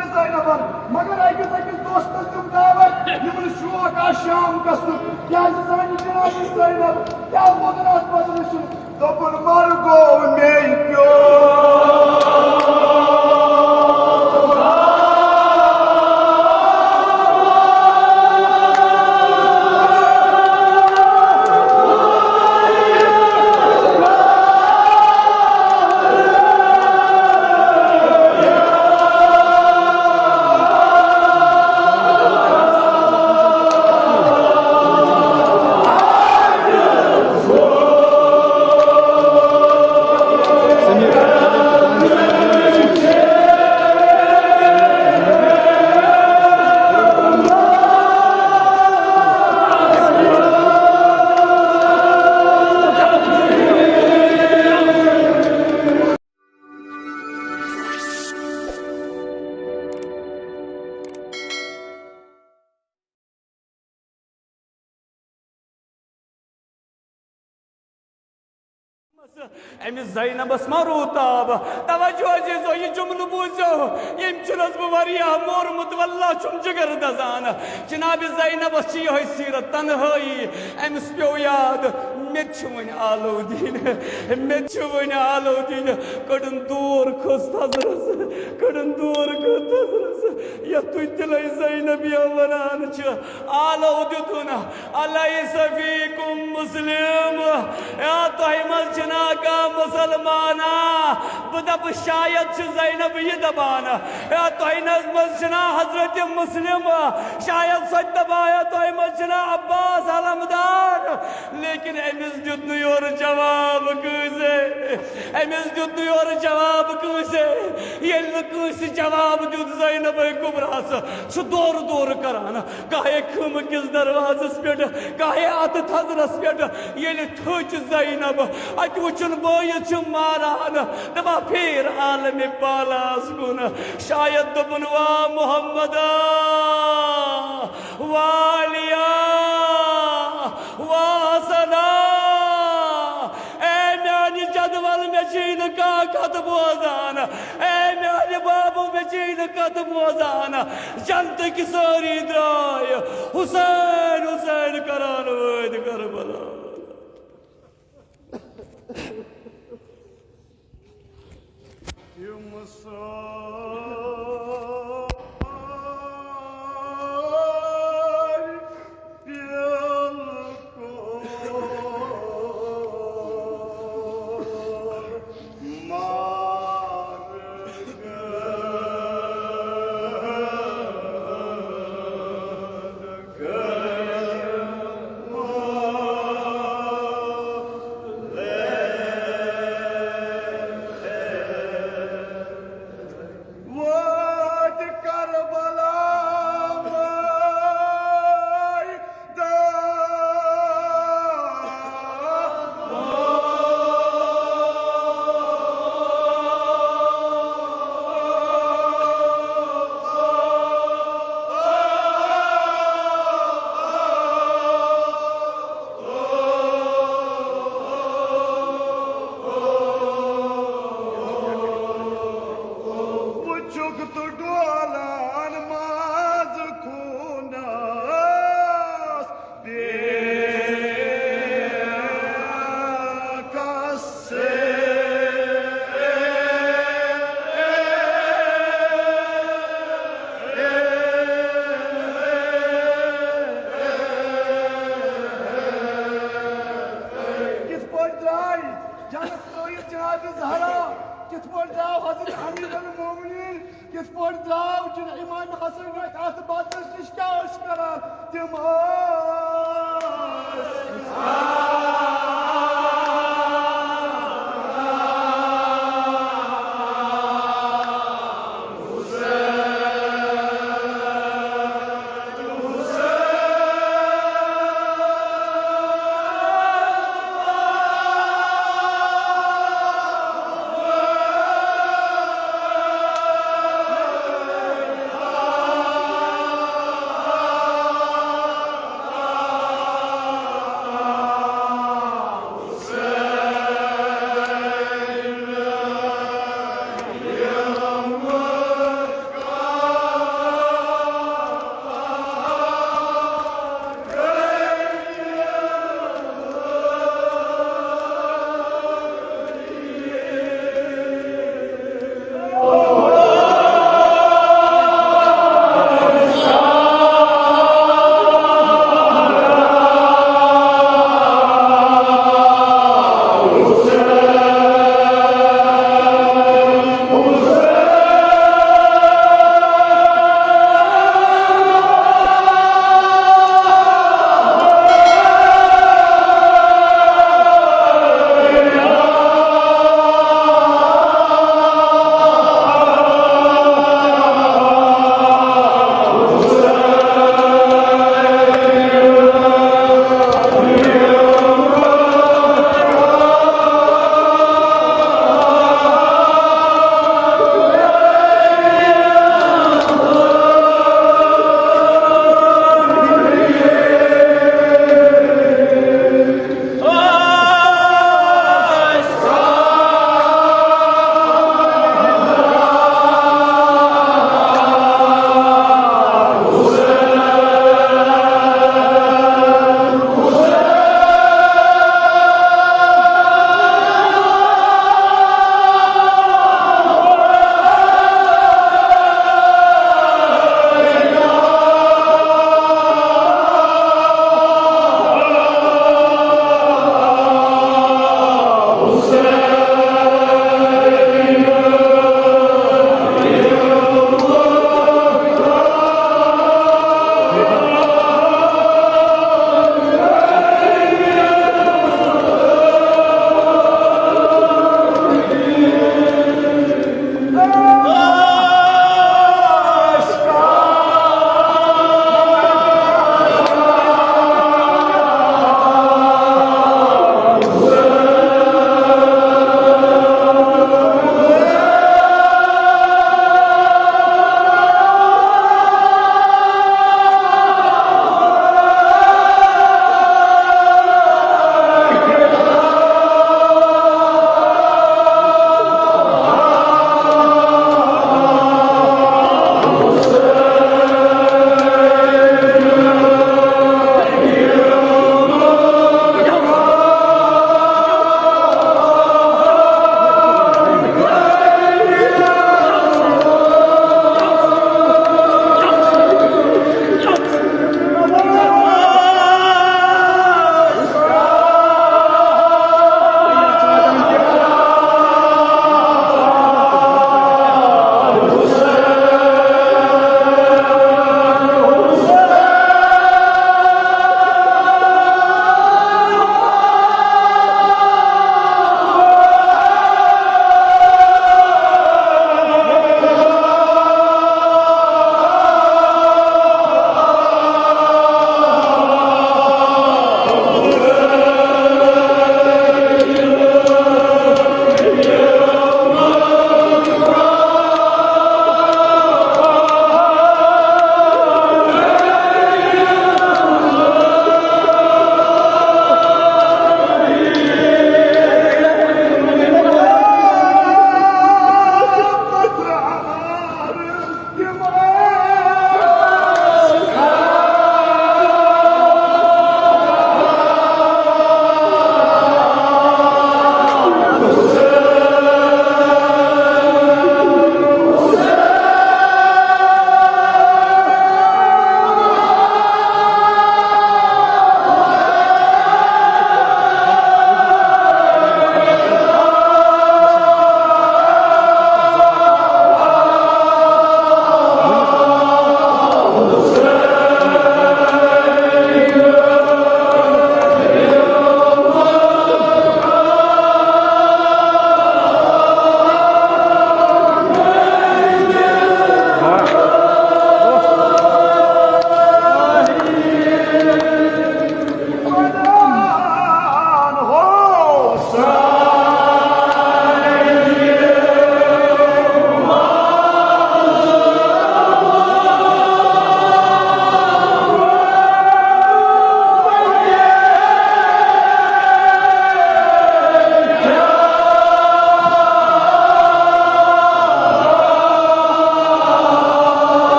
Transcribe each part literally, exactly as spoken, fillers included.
زینبن، مگر أکِس أکِس دوستس دیُت دعوت، یِمن شوق آو شام گژھنُک، کیازِ زانہِ جناب زینب کیاہ ووٚنُن اتھ بدلس چھُ؟ دوٚپُن، مر گوٚو مے پیوس۔ أمِس زینبس ما روٗد تاب؟ توجہ عزیزو، یہِ جملہٕ بوٗزِو، ییٚمۍ چھُنس بہٕ واریاہ مورمُت، واللہ چھُم جگر دزان۔ جناب زینبس چھِ یِہوٚے سیٖرت، تنہٲیی۔ أمِس پیوٚو یاد، مےٚ تہِ چھِ وٕنہِ آلو دِنۍ، مےٚ تہِ چھِ وٕنہِ آلو دِنۍ۔ کٔڑٕن دور کھٔژ تھزرس، کٔڑٕن دور کھٔژ تھزرس، یتھ تُہۍ تِلے زینبیا ونان چھِ۔ آلو دیُتُن، الیس فیکم مسلم؟ یا تۄہہِ منٛز چھِنا کانٛہہ مسلمانا؟ بہٕ دپہٕ، شاید چھِ زینب یہِ دپان۔ یا تۄہہِ نس منٛز چھِنا حضرت مسلم؟ شاید سۄ تہِ دپان۔ یا تۄہہِ منٛز چھِنا عباس علمدار؟ لیکن أمِس دیُت نہٕ یورٕ جواب کٲنٛسے۔ أمِس دیُت نہٕ یورٕ جواب کٲنٛسے۔ ییٚلہِ نہٕ کٲنٛسہِ جواب دیُت زینبے کبریٰ ہس، سُہ دورٕ دورٕ کران۔ کاہے خیمہٕ کِس دروازس پٮ۪ٹھ، کاہے اتھ تھزرس پٮ۪ٹھ۔ ییٚلہِ تھٔچ زینب، اتہِ وُچھُن بٲیِس چھُ ماران، دپان پھیر عالمِ بالاہس کُن۔ شاید دوٚپُن، وا محمدا، وا علیا، وا حسنا، اے میانہِ جدول، مےٚ چھے نہٕ کانٛہہ کتھ بوزان۔ اے میانہِ بابو، مےٚ چھے نہٕ کتھ بوزان۔ جنتٕکۍ سٲری درٛاے حسین، حسین کران وٲتۍ کربلا۔ تِم سٲرۍ پیلہٕ کوٚر مار۔ وٲتۍ کربلا مٲے۔ وُچھُکھ تہٕ ڈولان مازٕ خوٗنس۔ کِتھ پٲٹھۍ درٛاے جنت ترٛٲوِتھ جناب زہرا؟ کِتھ پٲٹھۍ درٛاو حضرت امیر المومنین؟ کِتھ پٲٹھۍ درٛاو جن-، امام حسن ٲسۍ اتھ بدلس نِش کیٛاہ ٲسۍ کران؟ تِم ٲسۍ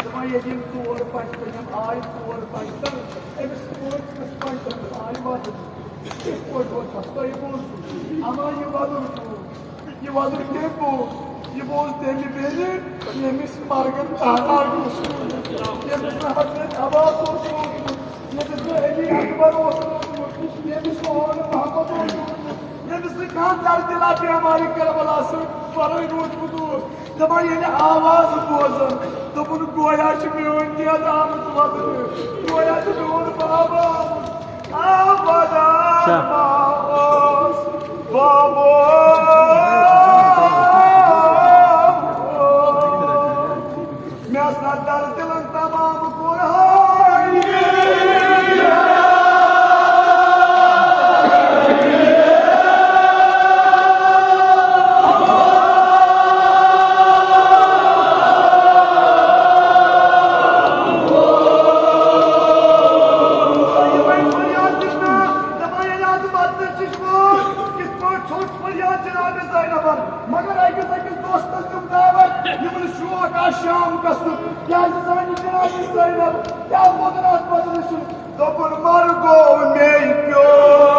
دَپان ییٚلہِ یِم ژور بَچہٕ تہٕ یِم آے ژور بَچہٕ تہٕ أمِس کوٗر، أمِس بَچہٕ تٔمِس آے وَدُن۔ یِتھ پٲٹھۍ ووت اَسہِ تۄہہِ بوٗزمُت۔ اَما یہِ وَدُن بوٗز، یہِ وَدُن کٔمۍ بوٗز؟ یہِ بوٗز تٔمہِ بیٚنہِ، ییٚمِس مرگن تانا اوس روٗدمُت، ییٚمِس نہٕ حضرت عباس اوس روٗدمُت، ییٚمِس نہٕ علی اکبر اوس روٗدمُت، ییٚمِس نہٕ ہورٕ محمد اوس روٗدمُت، ییٚمِس نہٕ کانٛہہ دردِ لبہِ ہمارِ کربلا سۭتۍ فرٲے روٗدمُت اوس۔ دَپان ییٚلہِ آواز بوزُن، دوٚپُن، "گویا چھُ میون دٮ۪د آمُت وَدنہٕ، گویا چھُ میون بابا آمُت۔" آ، وَدان ما اوس بابو۔ مےٚ ہسا درد دِلن تمام کوٚر ہاے۔ یِمے فریاد دِژ مےٚ، دَپان ییٚلہِ اَتھ بدلہٕ چھِ شُکُر، کِتھ پٲٹھۍ ژھوٚٹ فریاد جناب زینبن۔ مگر أکِس أکِس دوستس دیُت دعوت، یِمن شوق آسہِ شام گژھُن، کیازِ زن زینب، کیٛاہ ووٚنُن اَتھ منٛز وٕچھُن؟ دوٚپُن، "مَرٕ گوٚو مے پیوٚو۔"